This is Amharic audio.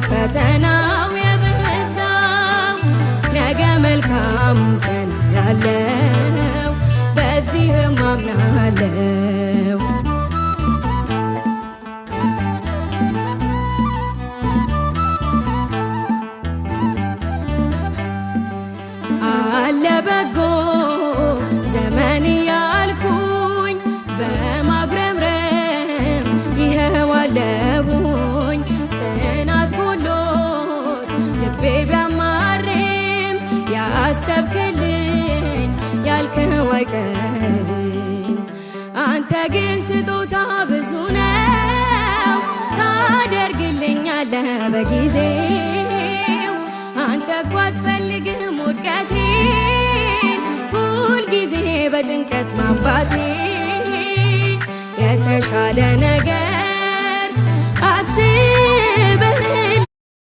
ፈተናው የበዛው፣ ነገ መልካሙን ቀን ያለው በዚህም አምናለው። አለ በጎ ዘመን ያልኩኝ በማጉረምረም ይኸው አለሁኝ። ጽናት ጎሎት ልቤ ቢያማርም ያሰብክልኝ ያልከው አይቀርም። አንተ ግን ስጦታ ብዙ ነው፣ ታደርግልኛለህ በጊዜው። አንተ እኮ አትፈልግም ውድቀቴን፣ ሁልጊዜ በጭንቀት ማንባቴ። የተሻለ ነገር